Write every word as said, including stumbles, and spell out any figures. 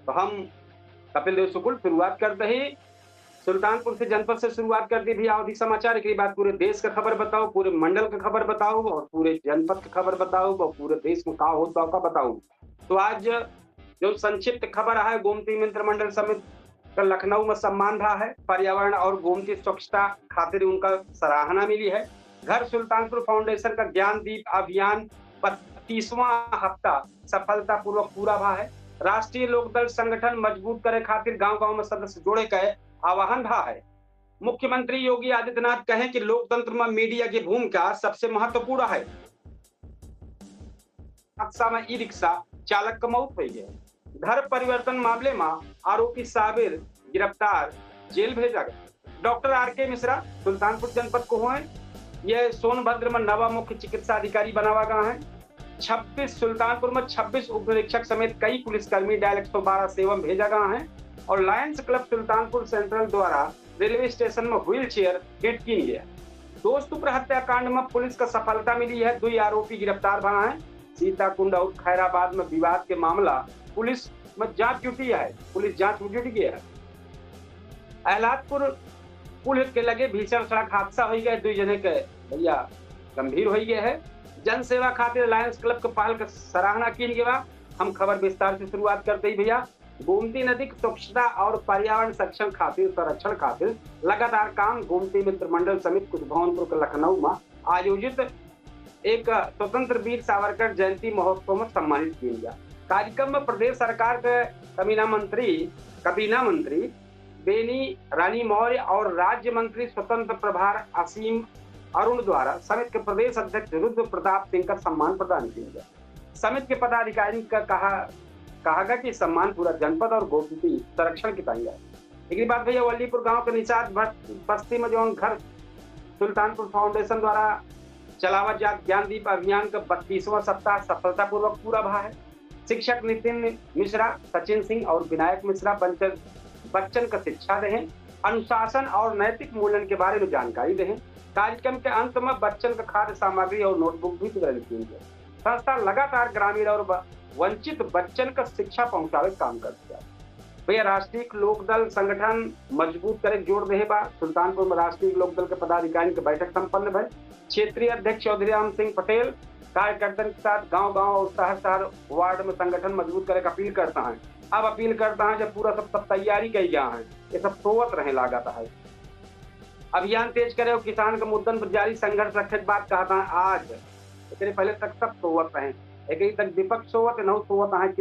तो हम कपिल देव शुक्ल शुरुआत करते ही सुल्तानपुर से जनपद से शुरुआत कर दी भैया। अवधी समाचार के बाद पूरे देश का खबर बताओ, पूरे मंडल का खबर बताओ और पूरे जनपद का खबर बताओ और पूरे देश में का होता का बताओ। तो आज जो संक्षिप्त खबर है, गोमती मित्र मंडल समिति का लखनऊ में सम्मान रहा है, पर्यावरण और गोमती स्वच्छता खातिर उनका सराहना मिली है। घर सुल्तानपुर फाउंडेशन का ज्ञान दीप अभियान बत्तीसवाँ हफ्ता सफलतापूर्वक पूरा भा है। राष्ट्रीय लोकदल संगठन मजबूत करे खातिर गांव-गांव में सदस्य जोड़े के आह्वान भा है। मुख्यमंत्री योगी आदित्यनाथ कहे कि लोकतंत्र में मीडिया की भूमिका सबसे महत्वपूर्ण है। हादसा में ई रिक्शा चालक का मौत हुई है। घर परिवर्तन मामले में आरोपी साबिर गिरफ्तार, जेल भेजा गया। डॉक्टर आर के मिश्रा सुल्तानपुर जनपद को हुए, यह सोनभद्र में नवा मुख्य चिकित्सा अधिकारी बनावा गया है। छब्बीस सुल्तानपुर में छब्बीस उप निरीक्षक समेत कई पुलिसकर्मी डायल एक सौ बारह सेवा में भेजा गया है और लायंस क्लब सुल्तानपुर सेंट्रल द्वारा रेलवे स्टेशन में व्हील चेयर भेंट की गया। दोस्त उग्र हत्याकांड में पुलिस का सफलता मिली है, दुई आरोपी गिरफ्तार भा है। सीताकुंड और खैराबाद में विवाद के मामला पुलिस में जांच जुटी है, पुलिस जांच में जुट गया है। अहलादपुर पुल के लगे भीषण सड़क हादसा हो गया, दुई जने के भैया गंभीर हो गए है। जन सेवा खातिर लायंस क्लब के पहल के सराहना की गया। हम खबर विस्तार से शुरुआत करते ही भैया, गोमती नदी के स्वच्छता और पर्यावरण संरक्षण खातिर, संरक्षण खातिर लगातार काम गोमती मित्र मंडल समिति कुछ भवनपुर के लखनऊ में आयोजित एक स्वतंत्र वीर सावरकर जयंती महोत्सव में सम्मानित किया गया। कार्यक्रम में प्रदेश सरकार के कमीना मंत्री, कबीना मंत्री बेनी रानी मौर्य और राज्य मंत्री स्वतंत्र प्रभार असीम अरुण द्वारा समिति के प्रदेश अध्यक्ष रुद्र प्रताप सिंह का सम्मान प्रदान किया गया। समिति के पदाधिकारी का कहा, कहा गया कि सम्मान पूरा जनपद और गोमती संरक्षण की ताई है। एक बात भैया, वल्लीपुर गांव के निषाद भट्ट बस्ती में जौन घर सुल्तानपुर फाउंडेशन द्वारा चलावा जात ज्ञान दीप अभियान का बत्तीसवाँ सप्ताह सफलतापूर्वक पूरा भा है। शिक्षक नितिन मिश्रा, सचिन सिंह और विनायक मिश्रा बच्चन, बच्चन का शिक्षा देहें, अनुशासन और नैतिक मूल्यन के बारे में जानकारी देहें। कार्यक्रम के अंत में बच्चन का खाद्य सामग्री और नोटबुक भी वितरण की गई। संस्था लगातार ग्रामीण और ब-, वंचित बच्चन का शिक्षा पहुंचावे के काम करत है। भैया, राष्ट्रीय लोकदल संगठन मजबूत करे के जोर देहे बा। सुल्तानपुर में राष्ट्रीय लोकदल के पदाधिकारी के बैठक संपन्न भइल। क्षेत्रीय अध्यक्ष चौधरी राम सिंह पटेल कार्यकर्तन के साथ गांव-गांव और शहर-शहर वार्ड में संगठन मजबूत करे के अपील करता है। अब अपील करता है, जब पूरा सब, सब तैयारी कई गया है, ये सब सोवत रहे लागत है। अभियान तेज करे और किसान के मुद्दन पर जारी संघर्ष रखे के बात कहता है आज। एकरे पहले तक सब सोवत रहे, एकरे तक विपक्ष सोवत, नौ सोवत है।